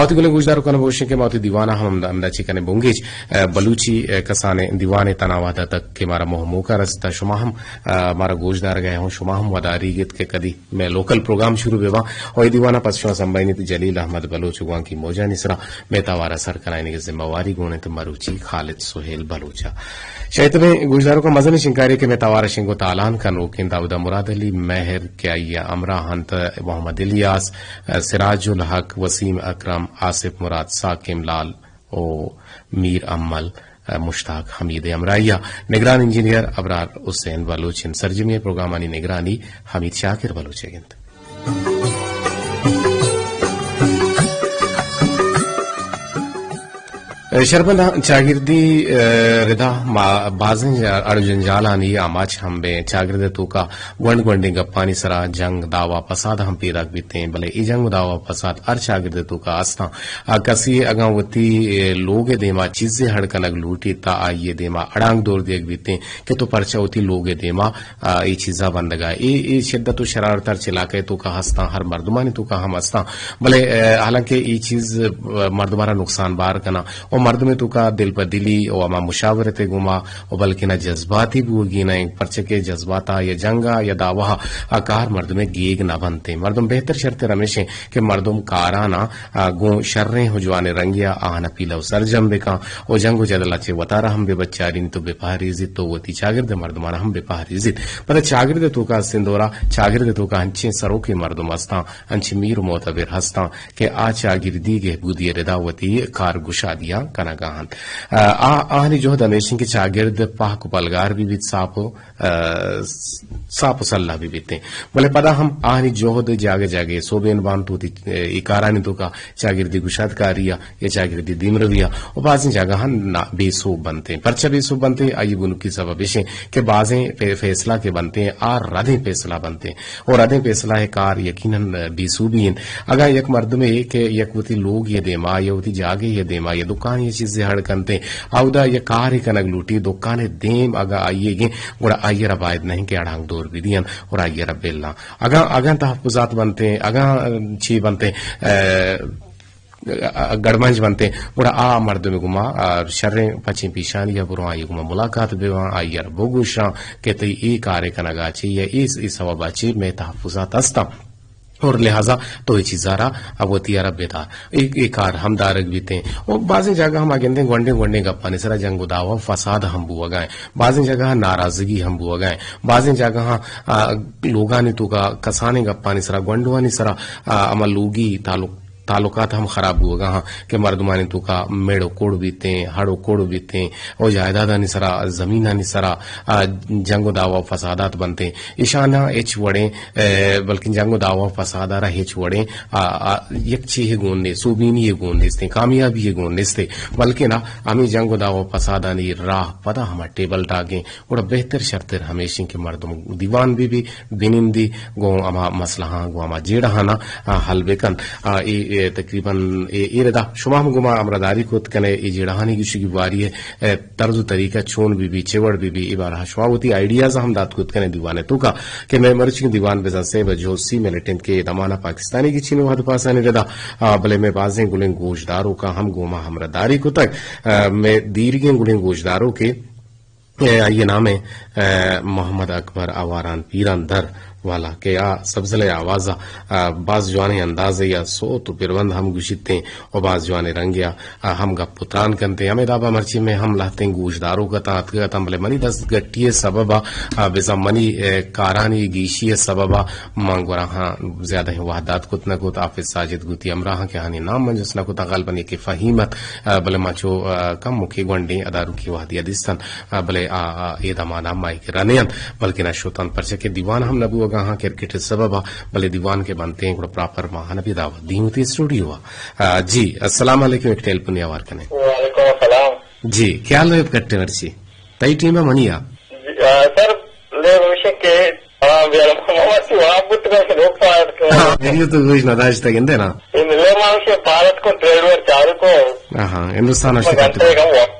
وتی گلیں گوشداروکاں بگوشیں کہ ما وتی دیوان ءَ ہم ہمدا چی کنیں بنگیج، ءَ، بلوچی، ءَ، کسانیں دیوانے تنا وہد ءَ تک کہ مارا موہ موکا رستا، شما ہم، ءَ، مارا گوشدارگ ءَ ہوں، شما ہم وداریگ ات کہ کدی مئے لوکل پروگرام شروع بہ باں۔ او اے دیوان ءَ پس شما سمبھائینیت جلیل احمد بلوچ گوانکی موجانی سرا مئے توار ءَ سر کنائینگ ءِ ذمہ واری گون انت مروچی خالد سہیل بلوچ ءَ۔ شاید مئے گوشداروکاں مزنیں شنکاری کہ مئے توار ءَ شنگ و تالان کنوک انت داؤد ءَ مراد علی مہر کہ آئی ءَ ہمراہ انت محمد الیاس، سراج الحق، وسیم اکرم، آصف مراد، ساکم لال و میر امل، مشتاق حمید ءِ ہمراہی ءَ۔ نگران انجینئر ابرار حسین بلوچ انت۔ سرجمی ءِ پروگرامانی نگرانی حمید شاکر بلوچ ءَ انت۔ شربنداں چاگردی، ءَ، ردا ما بازیں اڑ جنجالانی آماچ ہم بیں۔ چاگرد ءِ توکا گونڈ گونڈیں گپانی سرا جنگ، دعوا، فساد ہم پیداک بیتیں، بلے اے جنگ و دعوا فساد ہر چاگرد ءِ توکا ہستاں۔ آ، کسی اگاں وتی، ءَ، لوگ ءِ دیما چیزے ہڑ کنگ لوٹیت، تا آئی ءِ دیما اڑانک دور دیگ بیتیں کہ تو پرچا وتی لوگ ءِ دیما، آ، اے چیزا بندگا۔ اے، اے شدت و شرارت ہر چ علاقہ ءِ توکا ہستاں، ہر مردمانی توکا ہم ہستاں، بلے، ءَ، حالانکہ اے چیز، ءَ، مردماں را نقصان بار کناں۔ و مردم ءِ توکا دل پہ دلی و ہما مشاورت ءِ گوما و بلکنا جذباتی بوگی نہ انت، پرچہ کہ جذباتا یا جنگا یا دعوا آ کار مردم ءِ گیگ نہ بنت۔ مردم بہتر شرتر ہمیش انت کہ مردم کارانا، آ، گوں شریں و جوانیں رنگیا آہانا پیلہ و سرجم بکاں و جنگ و جدلا چہ وتارا ہم بہ بچارینیت و بہ پہریزیت و وتی چاگرد ءِ مردمانا ہم بہ پہریزیت۔ پدا چاگرد ءِ توکا استیں دورا چاگرد ءِ توکا انچیں سروکیں مردم ہستاں، انچیں میر و معتبر ہستاں کہ آ چاگردی گہبودی ءِ ردا وتی کار گشادیاں کنگا انت۔ آ، آ، آہانی جہد ہمیش انت کہ چاگرد پہک و پلگار بہ بیت، ساپ و، آ، ساپ و سلہ بہ بیتیں۔ بلے پدا ہم آہانی جہد جاگہ جاگہ سوبین بانت، وتی، آ، اے کارانی توکا چاگردی گشادکاری ءَ یا چاگردی دیمروی ءَ و بازیں جاگہاں نا-، بے سوب بنتیں۔ پرچہ بے سوب بنتیں؟ آئی بنکی سبب اش انت کہ بازیں فے-، فیصلہ کہ بنتیں، آ ردیں فیصلہ بنتیں۔ و ردیں فیصلہ ءِ کار یقیناً بے سوبی انت۔ اگاں یک مردمے کہ یک وتی لوگے ءِ دیما یا وتی جاگہے ءِ دیما یا دکانے یا چیزے ہڑ کنتیں، اودا یک کارے کنگ لوٹی، دکان ءِ دیم اگاں آئی ءِ گیں، گڑا آئی ءَ را باید نہ انت کہ اڑانک دور بدیاں اور آئی ءَ را بلاں۔ اگاں، اگاں تحفظات بنتیں، اگاں چی بنتیں، ءَ، گڑمنج بنتیں، گڑا آ مردم گما، آ، شریں پچیں پیشانی ءَ برواں، آئی گما ملاقات بواں، آئی ءَ را بگوشاں کہ تئی اے کارے کنگا چی یا اے، اے سببا چی مئے تحفظات ہستاں۔ اور لہذا تو اے چیزا را وتی ءَ را بدار۔ اے، اے کار ہم دارگ بیتیں۔ و بازیں جاگہ ہم آ گندیں گونڈیں گونڈیں گپانی سرا جنگ و دعوا و فساد ہم بوگا ایں۔ بازیں جاگہ ناراضگی ہم بوگا ایں۔ بازیں جاگہ، آ، لوگانی توکا کسانیں گپانی سرا، گونڈوانی سرا، آ، ہما لوگی تعلق تعلقات ہم خراب بوگا ہاں کہ مردمانی توکا مڑ و کڑ بیتیں، ہڑ و کڑ بیتیں، او جائیدادانی سرا، زمینانی سرا، آ، جنگ و دعوا و فسادات بنتیں۔ ایشانا ہچ وڑیں، اے، بلکن جنگ و دعوا و فسادا را ہچ وڑیں، آ، آ، یک چیہے گون نیست، سوبینی گون نیستیں، کامیابی گون نیستیں، بلکن آ، ہمیں جنگ و دعوا و فسادانی راہ پدا ہما ٹیبل ٹاکیں۔ گڑا بہتر شرتر ہمیش انت کہ مردم دیوان بہ بی، بنندی، گوں ہما مسئلہاں، گوں ہما جیڑہانا، آ، حل بکن۔ آ، اے، اے تقریباً اے، اے ردا شما ہم گوں ما ہمراہداری کت کنے، اے جیڑہانی گوشگی باری ءِ، اے، طرز و طریقہ چون بہ بی، چے وڑ بہ بی، اے بارہا شما وتی آئیڈیاز ہم دات کت کنے دیوان ءِ توکا کہ مئے مرچی دیوان بزاں سے بجہ و سی منٹ انت کہ اے دمانا پاکستانی گچین وہد پاسانی ردا، آ، بلے مئے بازیں گلیں گوشداروکاں ہم گوں ما ہمراہداری کتگ۔ آ، مئے دیرگیں گلیں گوشداروکے اے، آئی ءِ نام ایں، اے، محمد اکبر آواران پیران در والا کہ آ سبزل ءِ آواز ءَ، آ، باز جوانیں اندازے ءَ سوت و پربند ہم گوشیتیں و باز جوانیں رنگے ءَ، آ، ہم گپ و تران کنتیں۔ ہمے دابا مرچی مئے ہم لہتیں گوشداروک اتاں، اتکگ اتاں، بلے منی دست گٹی ءِ سبب ءَ، آ، بزاں منی، اے، کارانی گیشی ءِ سبب ءَ من گوراہاں زیادہ وہد دات کت نہ کت۔ حافظ ساجد گوتی ہمراہاں کہ آہانی نام من جست نہ کت، غالباً یکے فہیم ات، آ، بلے ما چو، آ، کموکے گونڈیں اداروکی وہدی ءَ دیستن۔ آ، بلے آ، آ، اے دمانا مائیک رنے انت، بلکن اشوتان پرچہ کہ دیوان ہم نہ بوگا ہاں کرکٹ ءِ سبب ءَ، بلے دیوان کہ بنتیں گڑا پراپر ماہان بی دعوت دیں وتی اسٹوڈیو ءَ۔ آ، جی، السلام علیکم، ایک ٹیلیفون ہوار کنے۔ وعلیکم السلام۔ جی، کیا لیب کٹے مرچی؟ تئی ٹیم ءَ منی آ؟ جی، آ، سر، لیب ہمیشہ کہ ہاں، بیا، ما وتی واب بوت کہ لوگ پارت کو۔ ہاں، ویڈیو تو گوش نہ داشتہ گندے نا۔ اے ملے مانوش پارت کو ٹریڈ ور چالو کو۔ ہاں، ہندوستان اشی گھنٹے کم وقت۔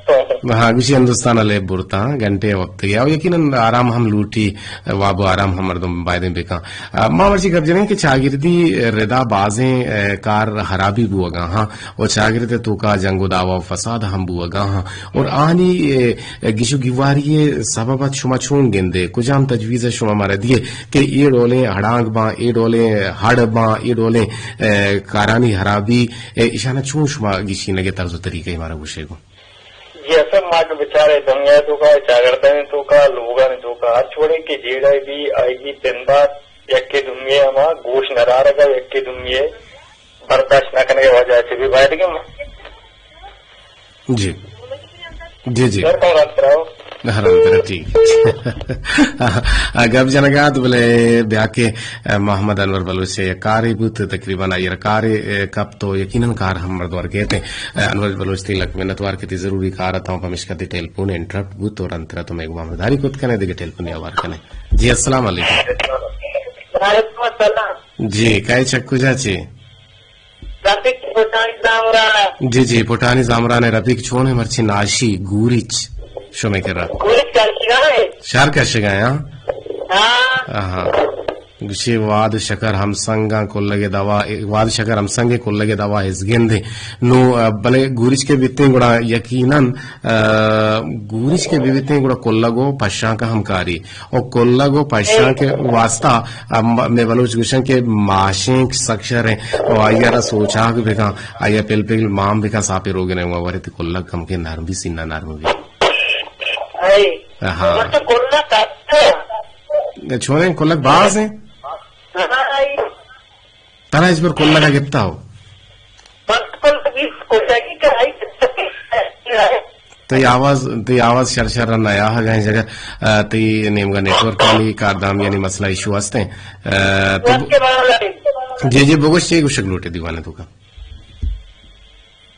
ہاں، گوشی ہندوستان لے برتا، ہاں، گھنٹے وقت گیا۔ او یقیناً آرام ہم لوٹی، واب و آرام ہم مردم بایدیں بکن۔ آ، ما مرچی گپ جنیں کہ چاگردی ردا بازیں، آ، کار خرابی بوگا ہاں، و چاگرد توکا جنگ و دعوا و فساد ہم بوگا ہاں۔ اور آنی، آ، گیش و گیواری سبب ات شما چون گندے؟ کجام تجویز شما مارا دیے کہ اے ڈولیں ہڑانگ باں، اے ڈولیں ہڑ باں، اے ڈولیں، آ، کارانی خرابی، آ، اشانا چون شما گیشینگے طرز و طریقہ مارا گوشے گو؟ جی، اصل ما کہ بچارے دنیا توکا، چاگردانی توکا، لوگانی توکا، ہر چوڑے کہ جیڑہ بی، آئی بی پنبات، یکے دومی ہما گوش ندارگا، یکے دومی برداشت نہ کنگے وجہ چہ بی باید کہ جی۔ جی، جی۔ سر، کون رات کراؤ؟ ہاں، رات کرا، ٹھیک۔ آ، گپ جنگا تو بلے بیا کہ، آ، محمد انور بلوچ سے یک کارے بوت، تقریباً آئی را کارے، آ، کپ تو یقیناً کار ہم مردوار کہتے ہیں۔ آ، انور بلوچ تی لک منتوار کہ تی ضروری کار اتاں، پمشکا تی ٹیلیفون انٹرپٹ بوت اور انترا تو میں گمان داری کت کنے، دیگه ٹیلیفون آوار کنے۔ جی، السلام علیکم۔ وعلیکم السلام۔ جی، کئے چہ کجا چے؟ رفیق پٹانی زامران۔ جی، جی، پٹانی زامران ءِ رفیق چون ءَ؟ مرچی ناشی گوریچ شمے کرا۔ گوریچ کشگا ہے۔ شہر کشگا ہے، ہاں؟ ہاں۔ آہا۔ گوشی واد شکر ہمسنگاں کلگ دوا، واد شکر ہمسنگ کلگ دوا ہزگندے۔ نو، آ، بلے گوریچ کے بیتیں گڑا یقیناً، آ، گوریچ کے بیتیں گڑا کلگ و پشاں کا ہمکاری۔ و کلگ و پشاں کے واسطہ، ام، مئے بلوچ گوشن کہ ماشینک سک شر ہیں، و آئی ءَ را سوچاک بکن، آئی ءَ پل پل مان بکن، ساپے روگنے ہوا ورے تی کلگ کم کے نرم بی، سینہ نرم بی۔ اے، ہاں۔ مطلب کلگ کتنا؟ چھوڑیں، کلگ باز ہیں۔ ہاں، اے۔ ترا ہچبر کلگ ءَ گپتا ہو؟ بس کلگ ءَ گپتا ہو۔ تئی آواز، تئی آواز شر شر نہ آہگ ءَ جگہ، آ، تئی نیمگا نیٹ ورک آنی کاردامیانی مسئلہ ایشو ہستیں۔ آ، تو جی، جی، بگوش چے گوشگ لوٹے دیوان توکا؟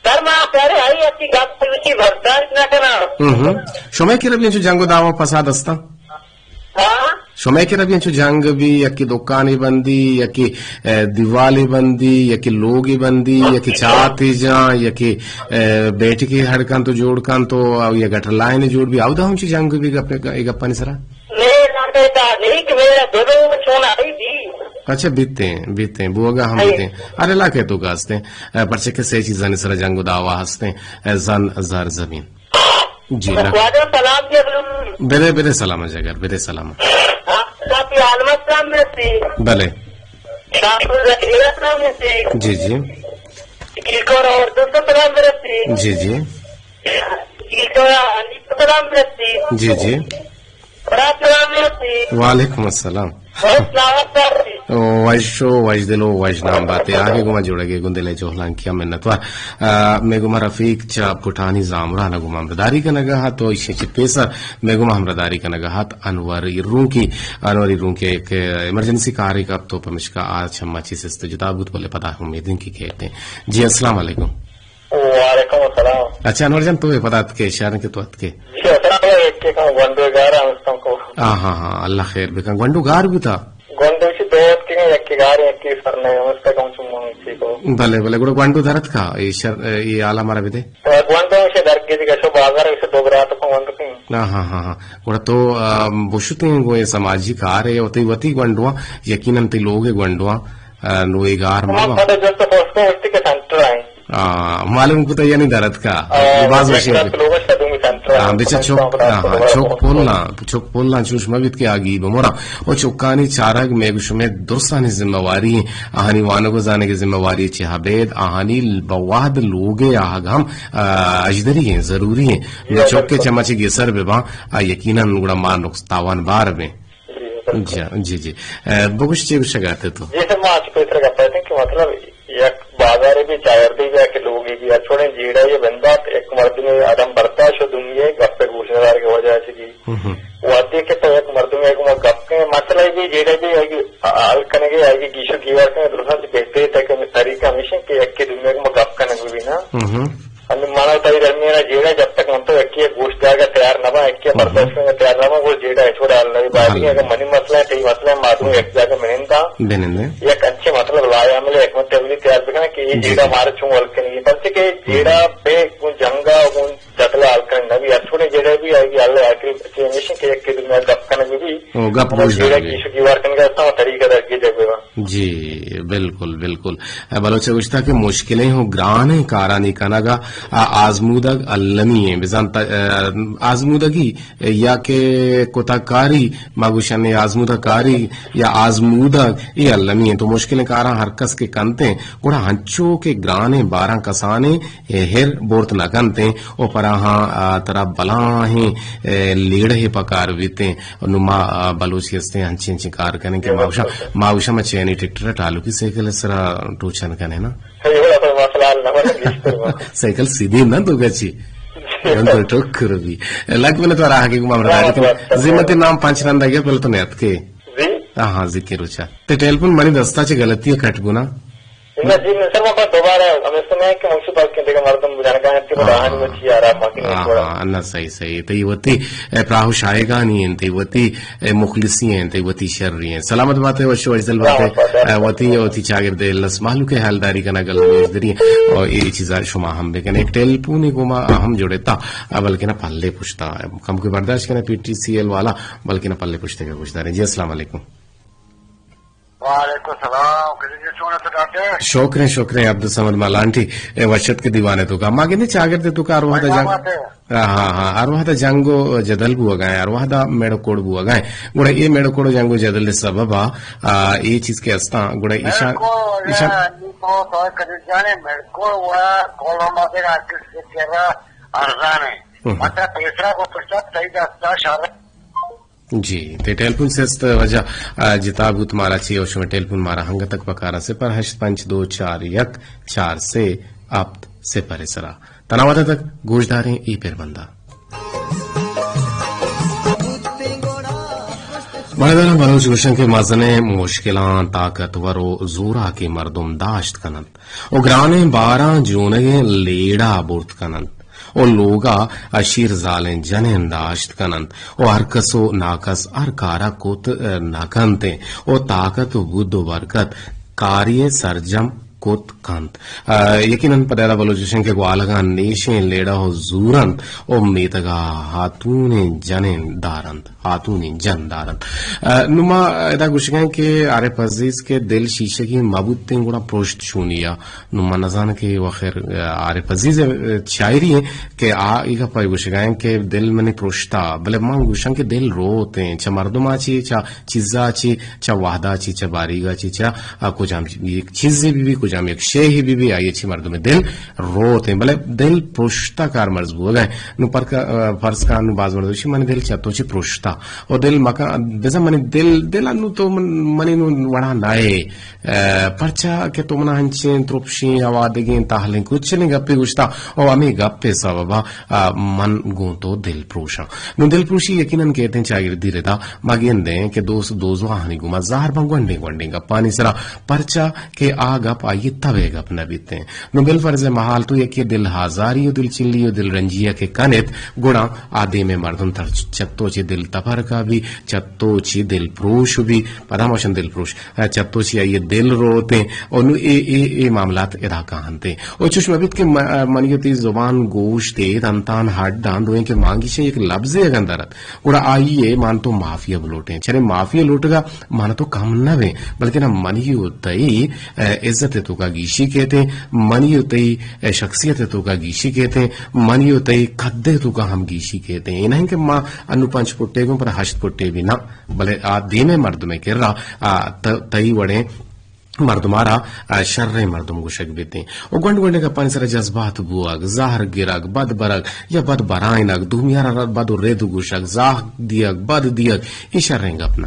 سر، ما پیارے آئی اچھی گپ وچی برداشت نہ کنا۔ ہم ہم۔ شمئے کرا بی انچو جنگ و دعوا و فساد ہستاں؟ ہاں؟ شمئے کرا بی انچو جنگ بی، یکی دکانے بندی، یکی، اے، دیوالے بندی، یکی لوگے بندی، یکی چاتے جاں، یکی، اے، بیٹکے ہڑ کن تو جوڑ کن تو، او یا گٹر لائن جوڑ بی، اودا ہم چی جنگ بی گپ، اے گپانی سرا؟ میں نہ کہتا نہیں کہ میرا دونوں چون آئی بی۔ اچھا، بیتے ہیں، بیتے ہیں، بوگا ہم بیتے ہیں۔ ہر علاقے تو کا ہستے ہیں، اے، پرچہ کہ سے چیزانی سرا جنگ و دعوا ہستے ہیں، اے، زن، زر، زمین۔ جی، نہ۔ واجہ سلام جی، اگلم۔ بدے، بدے سلام جگر، بدے سلام۔ ہاں، کافی عالم سلام رسی۔ بلے۔ ڈاکٹر زکریا سلام رسی۔ جی، جی۔ کلکور اور دوست سلام رسی۔ جی، جی۔ کلکور حنیف سلام رسی۔ جی، جی۔ برات سلام رسی۔ وعلیکم السلام۔ بہت سلامت رسی۔ وش و وش دل و وش نام باتے۔ آگے گما جوڑگے گندے لے جوہلان کیا منتوار۔ آ، مئے گوما رفیق چہ پٹانی زامران ءَ گوما ہمراہداری کنگ ءَ ات، تو ایشی چہ پیسر مئے گوما ہمراہداری کنگ ءَ ات انور ایرونکی، انور ایرونکی یک ایمرجنسی کارے کپت تو پمشکا آ چما چہ سست جتا بوت، بلے پدا امیدیں کہ کیت۔ جی، السلام علیکم۔ وعلیکم السلام۔ اچھا انور جان، تو اے پدا اتکے، شہر کہ تو اتکے؟ جی، السلام علیکم، گونڈو گار ہستم کو۔ ہاں، ہاں، ہاں، اللہ خیر بکن۔ گونڈو گار بوتا؟ گونڈو چی دو اتکگیں، یکے گار، یکے سر نہ ہمستا کم چو من چی کو۔ بلے، بلے، گڑا گونڈو درت کا، اے شر، اے حالا مارا بدے۔ تو گونڈو سے در کے دیگا شو بازار سے دو برات کو گونڈو کیں۔ ہاں، ہاں، ہاں، ہاں۔ گڑا تو، آ، بشتیں گو اے سماجی کار ہے، وتی، وتی گونڈواں، یقیناً تی لوگ گونڈواں، آ، نو اے گار ہاں، ما۔ پتہ جس تو پوسٹ کو وتی کے سینٹر آئیں۔ آ، معلوم کتا یعنی درت کا۔ آ، باز وشیں۔ ہاں، بچہ چک، ہاں، ہاں، چک پولاں، چک پولاں چوش مبیت کہ آگی بمرا۔ او چکانی چارگ مئے گو شمئے درسانی ذمہ واری ہیں۔ آہانی وانگ و زانگ ذمہ واری چہ ابید، آہانی بوہد لوگے آہگ ہم، آ، اجدری ہیں، ضروری ہیں۔ نہ چکے چما چہ گیسر بباں، آ، یقیناً گڑا ما نقص تاوان بار بیں۔ جی، جی، جی۔ اے، بگوش چے گوشگ ءَ ات تو؟ جی سر، ما اچ پیسر گپ ءَ اتیں کہ مطلب یک بازارے بھی، چاگردے بھی، کہ لوگے بھی، اچوڑیں جیڑہ یہ بندات، یک مردمے عدم برداشت و دومی گپ ءَ گوش ندارگ ءِ وجہ چہ بھی۔ ہم، ہم۔ وہدے کہ تو یک مردمے گوما گپ کن، مسئلہ بھی جیڑہ بھی، آئی حل کنگے، آئی گیش و گیوار کنگے، درستاں چہ بہترین طریقہ ہمیش کہ یکے دومی گوما گپ کنگ بھی نا۔ ہم، ہم۔ ہمے من و تئی درمیان ءَ جیڑہ جب تک من تو یکے ءَ گوش دارگ ءَ تیار نہ باں، یکے کہ پرسشن تیار نہ بو، جیڑہ ہچ وڑا حل نہ بی۔ باید کہ اگر منی مسئلہ ہے، تئی مسئلہ ہے، مردم یک جاگہ مننداں، بنندیں۔ یک انچیں مطلب لائحہ عمل حکمت عملی تیار بکناں کہ یہ جیڑہ مارا چون حل کنگی، پرچہ کہ جیڑہ بے گوں جنگا گوں جتلا حل کن نہ بی، ہر چھوڑے جیڑہ بی آئی حل آخری چیز نشیں کہ یک کے دنیا گپ کنگ بی۔ او گپ گوش دار بی۔ کیش دیوار کنگا استاں طریقہ در کی جگہ۔ جی، بالکل، بالکل۔ بلوچ ء گوشتگ کہ مشکلیں و گرانیں کارانی کنگ ء آزمودگ المی ایں۔ بزاں ت-، آزمودگی یا کہ کتہ کاری، ما گوشن اے آزمودہ کاری یا آزمودگ، اے المی ایں۔ تو مشکلیں کاراں ہر کس کہ کنت ایں، گڑا ہنچو کہ گرانیں باراں کسانیں ہر برت نہ کنت ایں و پراہاں، آ، ترا بلاہیں، اے، لیڑہے پکار بیت ایں۔ نوں ما، آ، بلوچی استیں انچیں انچیں کار کنیں کہ ما گوشاں، ما گوشاں ما چینی ٹریکٹر ء ٹالوکی سائیکل ء سرا ٹوچن کنیں نا۔ صحیح، ولا کوئی مسئلہ حل نہ بنے، گیشتر ما۔ سائیکل سیدھی نہ دوگا چی؟ من تو ٹوک کر بھی۔ لگ من تو راہ کے گما مراد ہے کہ ذمہ تے نام پانچ رندا گیا پہلے تو نیت کے۔ جی۔ ہاں، ہاں، ذکر روچا۔ تے ٹیلیفون منی دستا چے غلطی ہے کٹ گنا۔ نہ جی، نہ سر، ما پہ دوبارہ ہمیں سنا ہے کہ مقصود بات کہ دیگه مردم بجانگا ہیں کہ وہ راہانی وچی آرام باقی نہیں چھوڑا۔ ہاں، نہ، صحیح، صحیح۔ تئی وتی، اے، پراہو شایگانی ہیں، تئی وتی، اے، مخلصی ہیں، تئی وتی شری ہیں۔ سلامت بات ہے، وشو اجدل بات ہے۔ اے، وتی، وتی چاگرد الس مہلوک حالداری کنا گل میزدری اور یہ چیزا شما ہم بکن۔ ایک ٹیلیفونی گما ہم جڑتا، اے، بلکہ نہ پلے پشتا۔ کم کوئی برداشت کنا پی ٹی سی ایل والا، بلکہ نہ پلے پشتے کا گوشداریں۔ جی، السلام علیکم۔ وعلیکم السلام۔ کجا جی، چون ئے تو ڈاکٹر؟ شکریں، شکریں عبدالصمد ملانٹی۔ اے وشت کے دیوانے تو کا۔ ما گندے چاگرد تو کا ارواح دا جنگ۔ ہاں، ہاں، ہاں، ارواح دا جنگ و جدل بوگا ہے، ارواح دا میڑ کوڑ بوگا ہے۔ گڑا اے میڑ کوڑ و جنگ و جدل دے سبب آ، آ، اے چیز کے استاں۔ گڑا ایشان، ایشان تو تو کجا جانے میڑ کوڑ و کولو ما دے کس کے کرا ارزانے۔ مطلب پیسرا کو پرسا تئی دستا شر۔ جی، تئی ٹیلیفون سے است وجہ، آ، جتا بوت مارا چی اور شما ٹیلیفون مارا ہنگتک پکارا صفر ہشت پنچ دو چار یک چار سے ہفت صفر سرا۔ تناوت تک گوشداریں ای پر بندہ۔ بڑدار بلوچ گوشن کہ مزنیں مشکلاں طاقتور و زوراکیں مردم داشت کننت۔ و گرانیں باراں جونگیں لیڑا برت کننت و لوگا اشیر زالیں جنین داشت کننت و ہر کس و ناکس ہر کارا کت نہ کنت و طاقت و بود و برکت کاری سرجم کت کنت۔ آ، یقیناً پدا بلوچ گوشن کہ گوالگاں نیشیں لیڑا و زورنت و میتگا ہاتونیں جنین دارنت۔ ہاتونی جن دارنت۔ آ، نوں ما ادا گوشگیں کہ عارف عزیز کہ دل شیشگی مبوتیں گڑا پرشت چونی آ۔ نوں ما نزاناں کہ وخیر، آ، عارف عزیز، آ، شاعری ہیں کہ آ ای گپا گوشگیں کہ دل منی پرشتا، بلے من گوشاں کہ دل روتیں، چہ مردما چی، چہ چیزا چی، چہ وہدا چی، چہ باریگا چی، چہ، آ، کجام یک چیزے بی بی، کجام یک شے بی بی، آئی چی مردم دل روتیں، بلے دل پرشتا کار مرز بوگا۔ نوں پرکا-، آ، فرض کن نوں باز مردم گوشی، منی دل چہ تو چی پرشتا۔ او دل مکن، بزاں منی دل، دل نوں تو من، منی نوں وڑا نہ ئے۔ آ، پرچا کہ تو منا ہنچیں ترپشیں، آوادگیں، تہلیں، کچلیں گپے گوشتا۔ او ہمے گپے سببا، آ، من گوں تو دل پروشاں۔ نوں دل پروشی یقیناً کہتیں چاگردی ردا ما گندیں کہ دوست دوزواہانی گوما زہر باں گونڈیں گونڈیں گپانی سرا، پرچا کہ آ گپ آئی تب ء گپ نہ بیتیں۔ نوں بالفرض محال تو یکے دل ہازاری و دل چلی و دل رنجی ء کہ کنت، گڑا آ دیم ء مردم تر چتو چہ دل تپرکا بی، چتو چہ دل پروش بی، پدا موشن دل پروش، چتو چہ آئی دل روتیں، و نوں اے، اے، اے معاملات ادا کاہنتیں۔ و چوش مہ بیت کہ م-، منی و تئی زبان گوشت ء دنتان ہڈ داں دوئیں کہ مانگیشیں یک لبزے اگن درت، گڑا آئی ء مان تو معافی ء بلوٹیں۔ چرے معافی ء لوٹگا مان تو کم نہ بیں، بلکہ نہ منی و تئی، اے، عزت ء توکا گیشی کیتیں، منی و تئی، اے، شخصیت ء توکا گیشی کیتیں، منی و تئی قد ء توکا ہم گیشی کیتیں۔ اے نہ کہ ما انو پنچ پٹے گوں پر ہشت پٹے بھی نہ، بلے آ دیم ء مردم ء کرا، آ، ت-، تئی وڑیں مردمارا، آ، شریں مردم گوشگ بیتیں۔ و گونڈ گونڈیں گپانی سرا جذبات بوگ، زہر گرگ، بد برگ یا بد برائینگ، دومیارا رد بد و رد گوشگ، زاہ دیگ، بد دیگ، اے شریں گپ نہ۔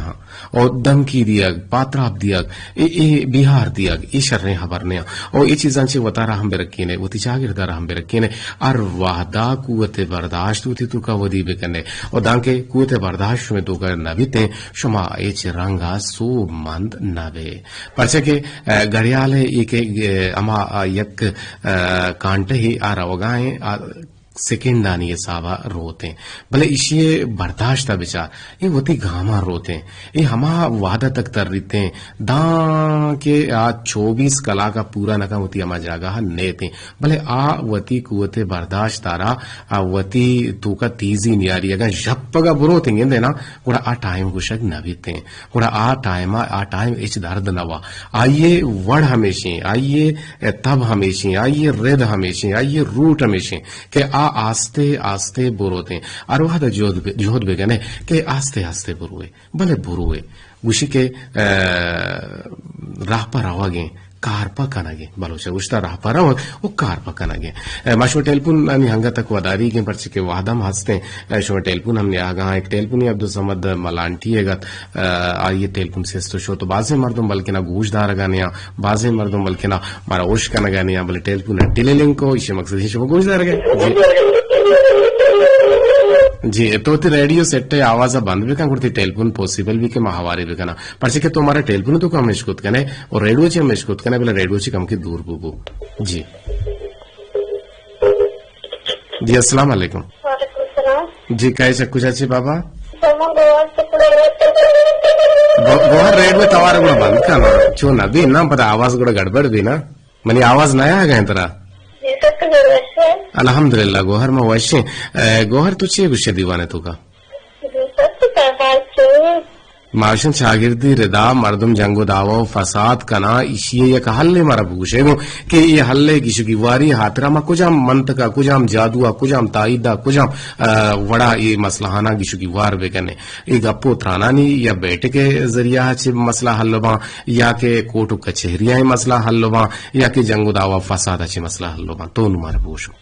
و دھمکی دیگ، پاتراپ دیگ، اے، اے بیہار دیگ، اے شریں ہبر نہ۔ و اے چیزاں چہ وتارا ہم برکینے، وتی چاگردارا ہم برکینے۔ ہر وہدا قوت برداشت وتی توکا ودی بکنے۔ و دانکہ قوت برداشت شمے توکا نہ بیتیں، شما ہچ رنگا سوب مند نہ بے۔ پرچا کہ، آ، گھڑیال ء اے کہ، آ، ہما، آ، یک، آ، کانٹہے آ روگا ایں، آ، سیکنڈانی حساب ءَ روتیں، بلے ایشی ءِ برداشت ءَ بچار، اے وتی گاماں روتیں، اے ہما وہد ءَ تک تریتیں، داں کہ آ چوبیس کلاک ءَ پورا نہ کن وتی ہما جاگہ ءَ نیتیں، بلے آ وتی قوت برداشت ءَ را آ وتی توکا تیزی نیاری، اگاں ژپگ ءَ بروتیں گندے نا، گڑا آ ٹائم گوشگ نہ بیتیں۔ گڑا آ ٹائم ءَ، آ ٹائم ہچ درد نہ وا۔ آئی ءِ وڑ ہمیشیں، آئی ءِ تب ہمیشیں، آئی ءِ رد ہمیشیں، آئی ءِ روٹ ہمیشیں کہ آ آستے آستے بروتیں۔ ہر وہد ءَ جہد بہ، جہد بہ کنے کہ آستے آستے بروئے، بلے بروئے۔ گوشی کہ، ا، راہ پہ روگیں، کار پہ کنگیں۔ بلوچ ءَ گوشتہ راہ پہ روگ و کار پہ کنگیں۔ ا، ما شما ٹیلیفون آنی ہنگت ءَ وداریگیں، پرچہ کہ وہد ہم ہستیں۔ ا، شما ٹیلیفون ہم نیاگاں، ایک ٹیلیفون عبدالصمد ملانٹی ءَ گت، ا، آئی ءِ ٹیلیفون سست شو تو بازیں مردم بلکنا گوش دارگا نیاں، بازیں مردم بلکنا مارا ہوش کنگا نیاں، بلے ٹیلیفون ءَ ٹیلی لنک ہو، ایشی مقصد ہے شما گوش دارگا۔ جی۔ جی، تو تی ریڈیو سیٹ ءِ آواز ءَ بند بکن، گڑا تی ٹیلیفون پاسیبل بی کہ ما ہواری بکناں۔ پرچہ کہ تو مارا ٹیلیفون ءِ توکا ہم اشکت کنے اور ریڈیو چی ہم اشکت کنے، بلے ریڈیو چی کم کی دور بو بو۔ جی۔ جی، السلام علیکم۔ وعلیکم السلام۔ جی، کئے چہ کجا چی بابا؟ سامان گوار سے۔ گو-، گوہر ریڈیو توار گڑا بند کنا۔ چو نہ بی نا، پدا آواز گڑا گڑبڑ بی نا۔ منی آواز نہ آگا ترا؟ جی، سر، تو گڑبڑ سے۔ الحمدللہ، گوہر ما وشیں۔ اے، گوہر تو چی گوشے دیوانے توکا؟ جی، سر، تو کیا حال چی؟ ماشن چاگردی ردا مردم جنگ و دعوا و فساد کناں، ایشی ءِ یک حلے مارا بگوشے گوں کہ اے حلے گیشگی واری ہاترا ما کجام منطقہ، کجام جادو ءَ، کجام تائید ءَ، کجام، ا، وڑا اے مسئلہانا گیشگی وار بکنیں۔ اے گپ و ترانانی یا بیٹھک ءِ ذریعہ چہ مسئلہ حل باں یا کہ کورٹ و کچہریاں مسئلہ حل باں یا کہ جنگ و دعوا فساد چہ مسئلہ حل باں۔ تو نوں مارا بگوشو۔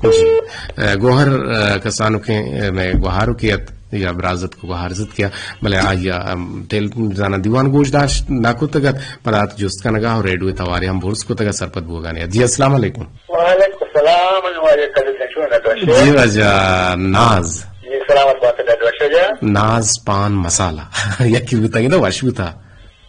جی۔ ا، گوہر، ا، کسانکیں، ا، مئے گوہارکے ات یا برازت کو گوہارزت کیا، بلے آئی ءَ، ام، ٹیلیفون زاناں دیوان گوش داشت نہ کتگ ات، پدا ات جست کنگا اور ریڈیو توارے ہم برز کتگ ات سرپد بوگانے۔ جی، السلام علیکم۔ وعلیکم السلام، واجہ قدر سنچو نہ دوشے۔ جی واجہ ناز۔ جی، سلامت بات، نہ دوشے جا۔ ناز پان مسالہ۔ یکی بوتگ نا وش بوتا۔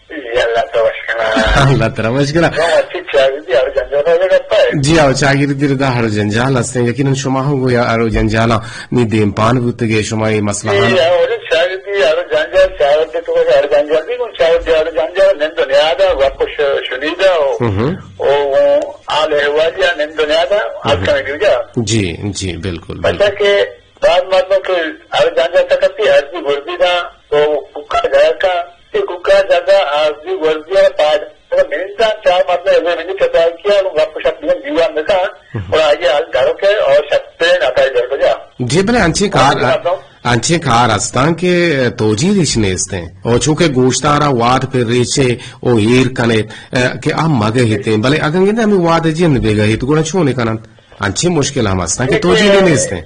جی، اللہ ترا وش کنا۔ اللہ ترا وش کنا۔ تو اچھی چاگردی ہر جنجال ہو جگہ پائے۔ جی، او چاگردی ردا ہر جنجال ہستیں۔ یقیناً شما ہم گویا ہر جنجالاں نی دیم پان بوتگے، شما اے مسئلہ جی، ہم۔ او چاگردی ہر جنجال، چاگردی تو ہر جنجال بھی گون چاگردی ہر جنجال نند دنیا دا، وقت ش-، شنیدا او، ہم۔ او، او آل احوالی نند دنیا دا، ہم۔ آل کمی دیو جا۔ جی، جی، بالکل، بالکل۔ اچھا کہ بعض مردم کہ ہر جنجال تکتی، ہر بھی گردی دا، تو ککا جگہ کا، کہ ککا جگہ آزی ورزی اور پاج، مینزان چار مردم ایسے مینزی چپائی کیا، اور گپ شپ دیوان دیوان نکا، ہم۔ اور آگے حل کرو کے، اور شپ پہ نتائج در بجا۔ جی بلے انچیں کار، اور مردم انچیں کار ہستاں کہ توجیہ دیش نیستیں۔ اور چونکہ گوشتارا واد پر ریچے او ایر کنے، ا، کہ آ مگہ ہیتیں۔ بلے اگن گندے ہمیں واد جند بیگہ ہیت، گوڑا چون کنن؟ انچیں مشکل ہم ہستاں کہ توجیہ نیستیں۔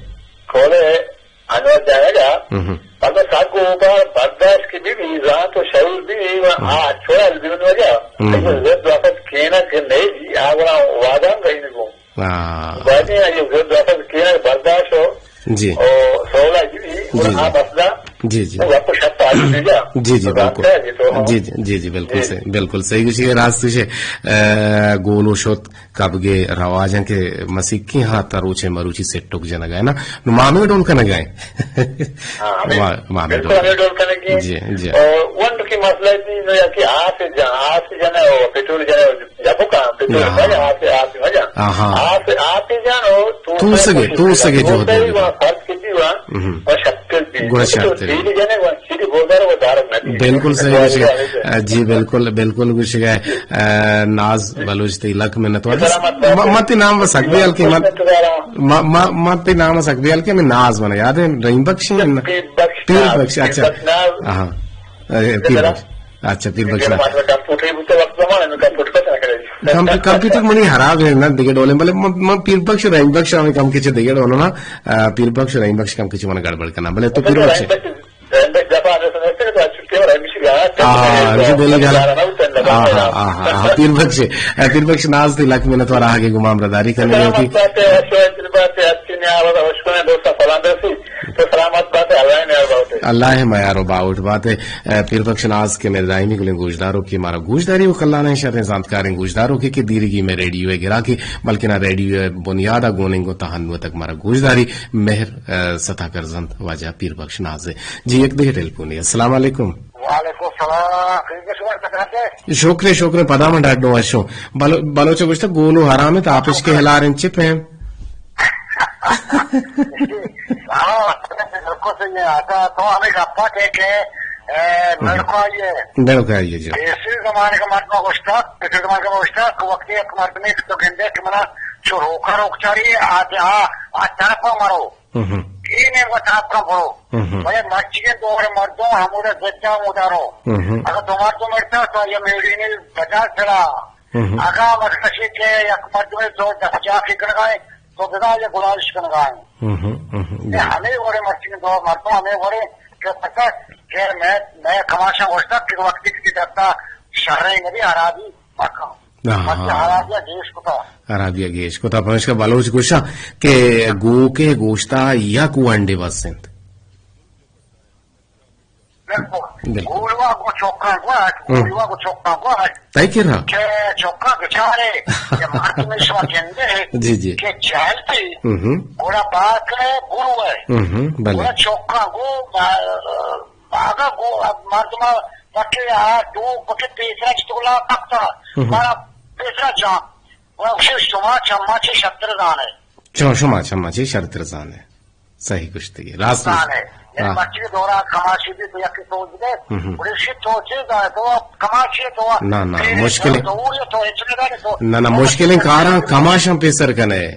کھولے انور جان ءَ جا، ہم۔ پدا سک اوبار برداشت کہ بی بی، زانت و شعور بی بی، و ہم۔ آ چوال بی بی وجہ، ہم۔ آئی ضد وقت کینا کہ نہیں بی، آ گڑا وعدہ ہم رہی نگو۔ ہاں۔ بعدی آئی ضد وقت کینا برداشت ہو، جی۔ او سولا بی بی، جی، گڑا جی۔ آ مسئلہ، جی، جی۔ وہ وقت شپ آ بی جا۔ جی، جی، تو بالکل۔ جانتا ہے جی تو ہم۔ جی، جی، جی، جی، بالکل جی۔ صحیح، بالکل صحیح۔ کسی راست سے، اے، گولو شوت۔ کبگے رواجاں کہ مسیکی ہاں تا روچے مروچی سٹک جنگا ہے نا، نو مامے ڈول کنگا ہے۔ ہاں، ہمیں ما-، مامے بالکل ڈول۔ ہمیں ڈول کنگی۔ جی، جی۔ اور ونڈ کی مسئلہ تھی نو یا کہ آس جان، آس جان ہے، اور پٹرول جان ہے، جب کا پٹرول ہاں۔ بھائی آس، آس مجا۔ ہاں، ہاں۔ آس، آس جان ہو، تو تو سگے، تو سگے جو دے وہاں فرض کی تھی وہاں، ہم۔ اور شکل بھی۔ گوڑا تو شرط ہے۔ تیل جان ہے، وہاں چیزی بوزار وہ دارک نہ تھی۔ بالکل صحیح تو گوشگا۔ جی، بالکل، بالکل گوشگا۔ ا، ناز بلوچ تئی لک منت وار۔ سلامت بات۔ ما، ما تئی نام و سک بیال کہ من، ما، ما، ما تئی نام و سک بیال کہ من ناز من یاد ہے، رحیم بخش ہے نا؟ پیر بخش پیر ناز، بخش، پیر اچھا۔ بخش ناز۔ ہاں۔ اے، پیر بخش۔ اچھا، پیر بخش ناز۔ مطلب کمپیوٹر بوتے وقت زمانے میں کمپیوٹر پتہ نہ کرے۔ کمپی-، کمپیوٹر منی خراب ہے نا، دیگه ڈولیں، بلے ما، ما پیر بخش، رحیم بخش ہمیں کم کچھ دیگه ڈولنا، ا، پیر بخش، رحیم بخش کم کچھ من گڑبڑ کرنا، بلے تو پیر بخش۔ رحیم بخش دفعہ آنے سمجھتے ہیں تو اچھا کیا رحیم بخش گیا ہے؟ ہاں، ہاں، ہاں، ہاں، ہاں، پیر بخش، اے، پیر بخش ناز تئی لک منت وار آگے گمان برداری کرنے ہوتی۔ سلامت بات ہے، اشو ہے، دل بات ہے، اچھی نیا آواز، اشکو ہے، دوست فلان دوستی، تو سلامت بات ہے، اللہ نے آواز ہے۔ اللہ ءِ میار ءُ باہوٹ بات ئے، اے، پیر بخش ناز کہ مئے دائمی گلیں گوشداروکے، مارا گوشداری ءُ کلانیں شریں زانتکاریں گوشداروکے کہ دیرگی مئے ریڈیو ءِ گراکے، بلکنا ریڈیو ءِ بنیاد ءَ گون انت، گوں تاں ہنو تک مارا گوشداری مہر، اے، ستا کرزنت واجہ پیر بخش ناز ءِ۔ جی، یک دگہ ٹیلیفونے۔ السلام علیکم۔ وعلیکم السلام۔ ٹھیک ئے، شما ٹھیک ئے؟ شکر ئے، شکر ئے، پدا من ڈاڈو وشوں۔ بلو-، بلوچ ءَ گوشتہ، گول ءُ حرام اِنت، آپش کہ ہلار اِنت، چہ پیم؟ ہاں، بالکل صحیح ہے۔ اچھا، تو ہمیں گپا کہ، کہ، اے، ہم۔ لڑکا آئی ہے۔ لڑکا آئی ہے، جی۔ پیسے زمانے کا مردم گوشتا، پیسے زمانے کا گوشتا کہ وقتی ایک مردم ایک تو گندے کہ منا چو روکا روک چاری، آ، آ، آ طرف مرو۔ ہم۔ اے نیمگا تاپ کن برو۔ ہم۔ بلے مرچیگیں دور مردم ہمودا زدہ ہمودا رو۔ ہم۔ اگر دو مردم مرتا تو یہ میڑی نے بجا سرا۔ ہم۔ اگر مرکشی کہ یک مردم تو دست جا کی کنگا ہے، تو بدا یہ گلائش کنگا ہے۔ ہم، ہم، ہم، اے بالکل۔ ہمیں وڑے مرچیگیں دور مردم ہمیں وڑے کہ پتہ کہ میں، میں کماشاں گوشتا کہ وقتی کی دستا شرعی نبی حرابی مکن۔ ہاں، ہاں۔ ہرابیا گیش کتا۔ ہرابیا گیش کتا، پمیشکا بلوچ گوشاں کہ گوکے گوشتا یک ونڈے بس انت۔ بالکل۔ بالکل۔ گولوا گو چوکاں گوش، ہم۔ گولوا گو چوکاں گوش۔ تئی کرا؟ کہ چوکاں بچارے، کہ مردم شما گندے، جی، جی۔ کہ جہل تھی، ہم۔ گوڑا باکنے گرو ہے۔ ہم، بلے۔ گوڑا چوکاں گو، آ، آگا گو، مردم پکے آ دو پکے پیسرا چتولا پکتا، ہم۔ مارا پیسرا جان۔ و گوشی شما چما چی شتر زانے۔ چو شما چما چی شتر زانے۔ صحیح گوشتگی۔ راست گوشت۔ زانے۔ یعنی ہاں۔ مرچی دورا کماشی بھی تو یکی سوچ دے۔ ہم۔ گوشی تو چی زانے، تو کماشی تو نہ، نہ، مشکل تو، تو، تو، نہ، نہ، مشکلیں کاراں کماشاں پیسر کنے۔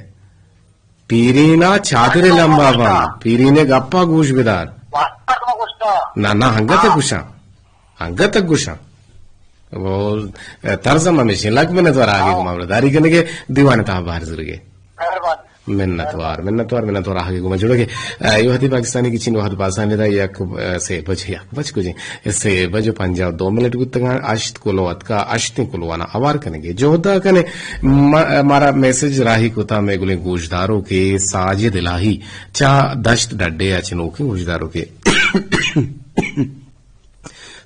پیرینا چادر لمبا بند، پیرینے گپا گوش بدار۔ نہ، نہ، انگت گوشاں۔ انگت گوشاں۔ وہ، اے، طرز ہمیشی، لک منت وار آگے گما برداری کنگے، دیوان تہا بہر زرگے۔ منت وار، منت وار، منت وار آگے گما جڑو کے۔ اے، یو ہدی پاکستانی کی چین وہد پاسانی دا یک، اے، سے بج، یک بج کجے۔ اے، سے بج پنجاہ دو منٹ بوتگان، اشت کلو اتکا، اشتیں کلوانا اوار کنگے۔ جہدا کنے، ما-، مارا میسج راہی کتا میں گلیں گوشدارو کے ساجد الہی۔ چا دشت ڈڈے ءَ چہ نوکیں گوشداروکے۔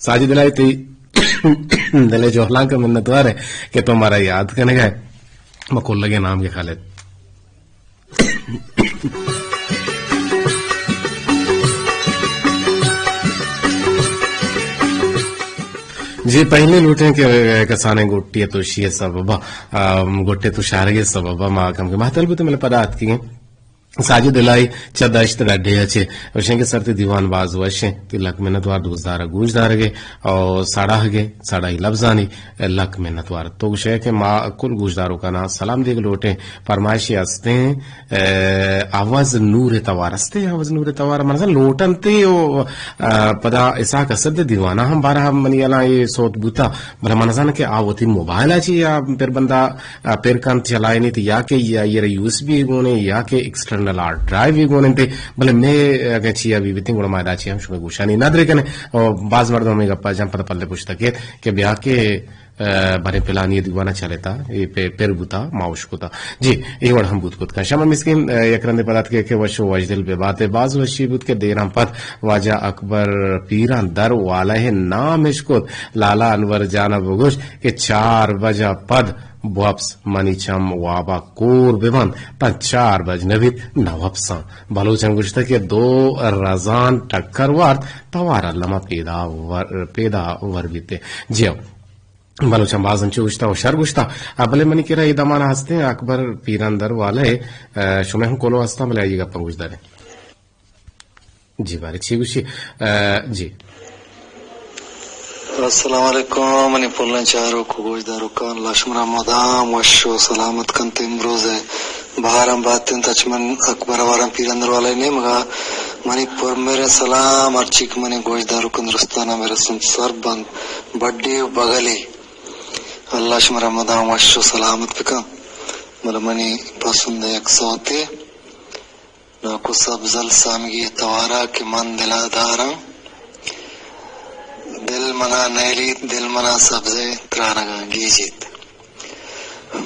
ساجد الہی، تئی دل ءِ جہلانک ءَ منتوار ایں کہ تو مارا یاد کنگ ءَ ئے۔ ما کلگیں نام کہ خالد۔ جی، پہلے لوٹیں کہ کسانیں گٹی ءِ توشی ءِ سبب ءَ، آ، گٹے تو شارگ ءِ سبب ءَ ما کم کہ مہتل بوتے ملے پدا اتکگیں۔ ساجد الہی چہ دشت ڈڈے ءَ چہ گوشیں کہ سر تئی دیوان باز وش ایں، تئی لک منتوار دوستدار ءَ گوش دارگ ءَ او سڑاہگ ءَ، سڑاہی لبزانی لک منتوار۔ تو گوشے کہ ما کل گوشداروکانا سلام دیگ لوٹیں، پرمائشی استیں، اے، آواز نور توار استیں، آواز نور توار من زن لوٹنتے او، اے، پدا اسحاق اسد دیوانا ہم بارہ منی الاں اے سوت بوتا، بلے من زن کہ آ وتی موبائل ءَ چی یا پر بندہ آ، پر کنت چلائینیت یا کہ آئی ءَ را یو ایس بی گون ایں یا کہ ایکسٹرنل ہارڈ ڈرائیو گون ایں تے، بلے مئے اگاں چیا بہ بیتیں گڑا ما ادا چیا ہم شمئے گوشانی ندر کنیں۔ او باز مردم ہمے گپا جن پدا پلے پشتا کیت کہ بیا کہ، آ، برے پلانی دیوانا چلتا، اے پہ-، پر بوتا، ما اوش کتا۔ جی، اے وڑ ہم بوت کت کن۔ شما مسکین، آ، یک رندے پدا اتکے کہ وش و وشدل بہ باتے۔ باز وشی بوت کہ دیراں پد واجہ اکبر پیراں در والا ءِ نام اشکت، لالا انور جان ءَ بگوش کہ چار بج ءَ پد بوپس، منی چم واب ءَ کور بہ بنت، تاں چار بج نہ بیت نہ وپساں۔ بلوچاں گوشتگ کہ دو رزان ٹکر وارت، توار الم ءَ پیدا ور، پیدا ور بیت۔ جی ہو، بلوچاں باز انچو گوشتہ و شر گوشتہ۔ آ، بلے منی کرا اے دمان ءَ ہستیں اکبر پیران در والے، آ، شمئے ہم کولو ہستاں، بلے آئی گپاں گوش داریں۔ جی بارے چی گوشی؟ آ، جی۔ السلام علیکم، منی پلیں چاروک و گوشداروکاں، اللہ شمارا مدام وش و سلامت کنت۔ امروز ءِ بہاراں بات انت، اچ من اکبر آواران پیرندر والا ءِ نیمگا منی پرمہریں سلام ہرچی کہ منی گوشداروکاں درستاناں بہ رسنت، سر بند بڈے و بگلے۔ اللہ شمارا مدام وش و سلامت بکن۔ بلے منی پسند ءِ یک سوتے۔ ناکو سبزل سامگی ءِ توارا کہ من دلا داراں، دل منا نئیلیت، دل منا سبزیں ترانگاں گیجیت۔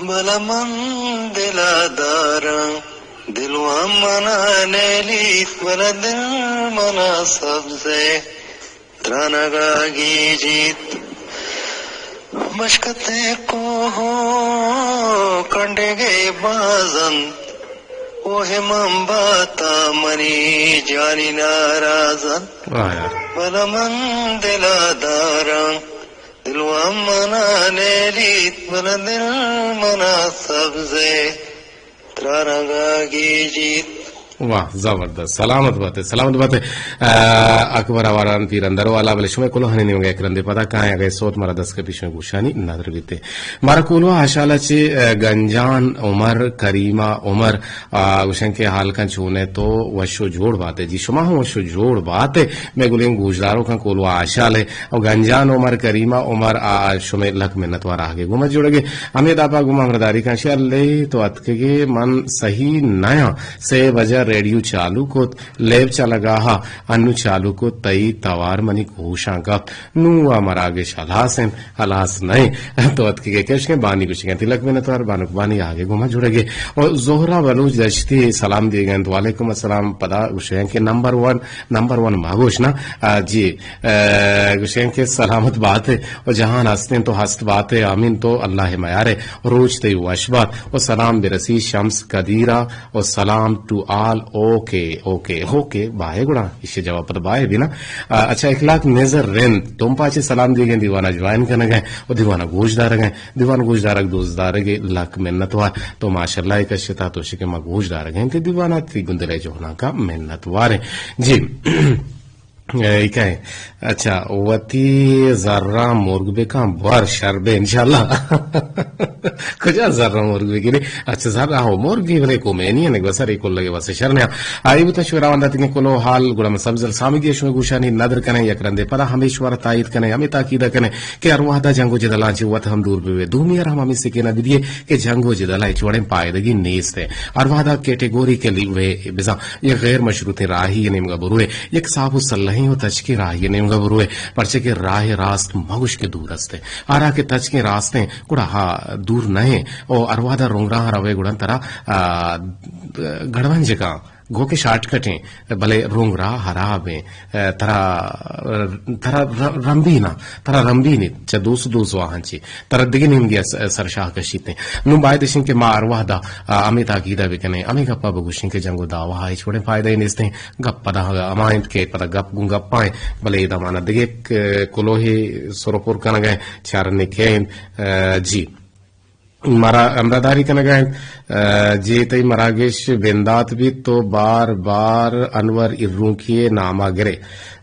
بلے من دلا داراں، دلواں منا نیلیت، بلے دل منا سبزے ترانگا گیجیت۔ مشکتے کوہ کنڈگے باز انت، کوہ من باتاں منی جانی ناراض انت۔ واہ یار۔ بلے من دلا داراں، دلواں منا نیلیت، بلے دل منا سبزے ترانگا گیجیت۔ واہ، زبردست۔ سلامت باتے، سلامت باتے۔ آ، اکبر آواران پیرندر والا، بلے شمئے کلوہانی نیمگا یک رندے پدا کائیں، اگہ سوت مارا دست کپی شمئے گوشانی ندر بیتے۔ مارا کولوا آشالا چے، آ، گنجان عمر، کریمہ عمر، آ، گوشن کہ حال کن چونے تو وش و جوڑ باتے۔ جی شما ہم وش و جوڑ باتے۔ مئے گلیں گوشداروکاں کولوا آشالے۔ او گنجان عمر، کریمہ عمر، آ، شمئے لک منت وار آہگے گوما جوڑگے۔ ہمے دابا گوما ہمراہداری کن شر لے تو اتکگے من صحیح نیاں۔ سے بجہ ریڈیو چالو کت، لیب چلگا ہا، انو چالو کت، تئی توار منی گوشاں کپت۔ نوں آ مراگش ہلاس انت، ہلاس نہ انت۔ تو اتکگے کشکیں بانی گوشگے انت۔ لک منت وار بانک بانی آہگے گوما جوڑگے۔ او زہرا بلوچ دشتی سلام دیگے انت۔ وعلیکم السلام۔ پدا گوشگے انت کہ نمبر ون، نمبر ون ما گوش نا۔ آ، جی، آ، گوشگے انت کہ سلامت بات و جہان ہستیں تو ہست بات، آمین تو اللہ میارے۔ روچ تئی وش بات و سلام برسی شمس قدیرا و سلام ٹو آل۔ اوکے، اوکے، اوکے، بائے گڑا۔ ایشی جواب پدا بائے بینا۔ آ، اچھا، اخلاق نظر رند، تم پاچے سلام دیگیں، دیوانا جوائن کنگیں و دیوانا گوش دارگیں۔ دیوان گوش دارگ دوست دارگے لک منت وار۔ تو ماشاءاللہ ایک اشتا تو شکے ما گوش دارگیں تے دیوانا تی گندلے جوہناکا منت واریں۔ جی۔ اے، اے کئے؟ اچھا، وتی زراں مرگ بکن، بر شر بے انشاءاللہ۔ کجا زراں مرگ بگیری؟ اچھا، زراں ہو مرگ بی، بلے کو میں نہیں ہے، نگو سر ایک لگے واسے شر نہیں۔ آئی بتا شو راوند آتی کہ کلو حال گڑا میں سبزل سامگی شو گوشانی ندر کنے، یک رندے پدا ہمیش وارا تائید کنے، ہمیں تاکید کنے کہ ہر وحدہ جنگ و جدلان چی وت ہم دور بوے۔ دومی ہر ہم ہمیں سکینہ بدیے کہ جنگ و جدل ہچ وڑیں پائدگی نیست ہے۔ ہر وحدہ کیٹیگوری کے لیے بزاں یک غیر مشروطیں راہی نیمگا بروے، یک صاف و سلہیں و تچکیں راہی نیمگا بروے، پرچہ کہ راہ راست مگوش کے دور است ہے۔ آرا کہ تچکیں راستیں گڑا ہا دور نہ ہیں۔ او ہر وحدہ رنگ راہ روے گڑا ترا، آ، گڑونج کاں۔ گو کہ شارٹ کٹ ہیں، بلے رونگ راہ حراب ہیں۔ اے، ترا، ترا ر-، رمبی نا، ترا رمبی نیت، چہ دوست دوست واہن چی۔ ترا دگہ نیمگی س-، سرشاہ کشیت ہیں۔ نوں باید اشیں کہ ما ہر وحدا، آ، ہمیں تاکیدہ بکنیں، ہمیں گپا بگوشیں کہ جنگ و دعوا ہچ وڑیں فائدہ ہی نیست ہیں۔ گپ پدا ہما انت کہ پدا گپ گوں گپا ہیں، بلے اے دمانا دگہ ک-، کلوہے سر و پر کنگا ہیں، چارنے کئے انت، اے، جی۔ مارا ہمراہداری کنگا انت۔ آ، جی تئی مراگش بندات بیت تو بار بار انور ارونکی ناما گرے۔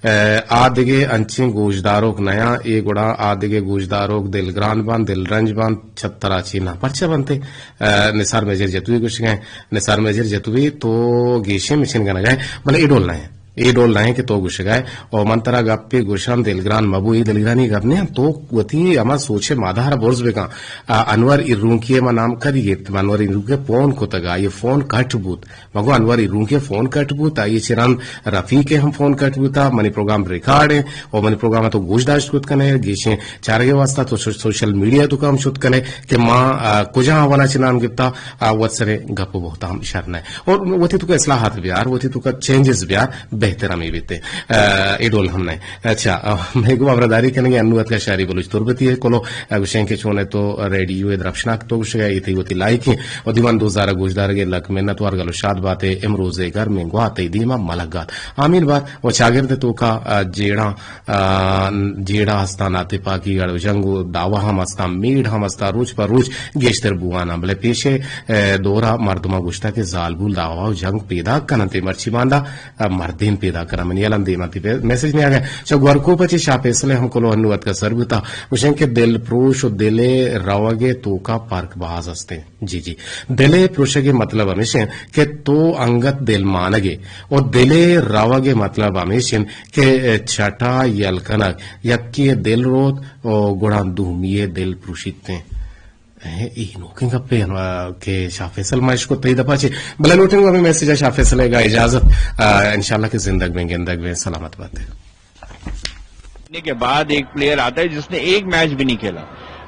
آ، آ دگہ انچیں گوشداروک نیاں، اے گڑا آ دگہ گوشداروک دلگران بان، دلرنج بان، چترا چی نہ پرچہ بنتے۔ آ، نثار میجر جتوی گوشگا، نثار میجر جتوی تو گیشیں مچن کنگا، بلے اے ڈول نہ۔ اے ڈول نہ کہ تو گوشگا ئے، او من ترا گپے گوشاں دلگران مبو، اے دلگرانی گپ نہ، تو وتی ہما سوچ ءِ مادہ را برز بکن۔ آ، انور ارونکی ءِ ما نام کدی گپت، من انور ارونکی ءَ فون کتگ، آئی ءِ فون کٹ بوت۔ مگو انور ارونکی ءِ فون کٹ بوت، آئی ءِ چہ رند رفیق ءِ ہم فون کٹ بوت، منی پروگرام ریکارڈ ایں، او منی پروگرام ءَ تو گوش داشت کت کن ئے، گیشیں چارگ ءِ واستہ تو سو-، سوشل میڈیا ءِ توکا ہم شت کن ئے کہ ما، آ، کجا حوالہ چہ نام گپتا، آ، وت سرے گپ و بہتام شر نہ۔ اور وتی توکا اصلاحات بیار، وتی توکا چینجز بیار، بہتر ہمے بیتے۔ آ، اے ڈول ہم نہ۔ اچھا، آ، مئے گوں ہبرداری کنگے انو اتکا شاری بلوچ تربتی ءِ کلو، آ، گوشیں کہ چون ئے تو ریڈیو ءِ درپشناک تو گوشگا ئے، تئی وتی لائک ایں، و دیوان دوزارا گوشدارگ ءِ لک منت وار، گل و شاد بات ئے، امروز ءِ گرمیں گوات تئی دیما ملک گات۔ آمین بات۔ و چاگرد ءِ توکا، آ، جیڑاں آ، جیڑہ ہستاں، ناتپاکی، اڑ و جنگ و دعوی ہم ہستاں، میڑ ہم ہستاں، روچ پہ روچ گیشتر بواناں۔ بلے پیش ءِ، اے، دورا مردماں گوشتہ کہ زالبول دعوی و جنگ پیداک کننت، مرچی باندا، آ، مردین پیداک کناں۔ منی الان دیما تی پہ-، میسج نیاگا۔ چہ گورکوپ ءَ چہ شاہ فیصل ءِ ہم کلو انو اتکا سر بوتا۔ گوشن کہ دل پروش و دل ءِ روگ ءِ توکا پرک باز ہستیں۔ جی، جی۔ دل ءِ پروشگ ءِ مطلب ہمیش انت کہ تو انگت دلمانگ ئے، و دل ءِ روگ ءِ مطلب ہمیش انت کہ چٹا یل کنگ، یکے ءِ دل روت و گڑا دومی ءِ دل پروشیت انت۔ اے، اے نوکیں گپے انت کہ شاہ فیصل ما اشکت تئی دپا چے۔ بلے لوٹیں گوں ہمے میسج ءَ شاہ فیصل ءِ گا اجازت، آ، انشاءاللہ کہ زندگ بیں، گندگ بیں، سلامت بات ئے۔ کے بعد ایک پلیئر آتا ہے جس نے ایک میچ بھی نہیں کھیلا،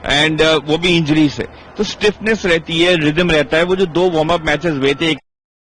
اینڈ، آ، وہ بھی انجری سے، تو اسٹفنس رہتی ہے، ردم رہتا ہے۔ وہ جو دو وارم اپ میچز ہوئے تھے، ایک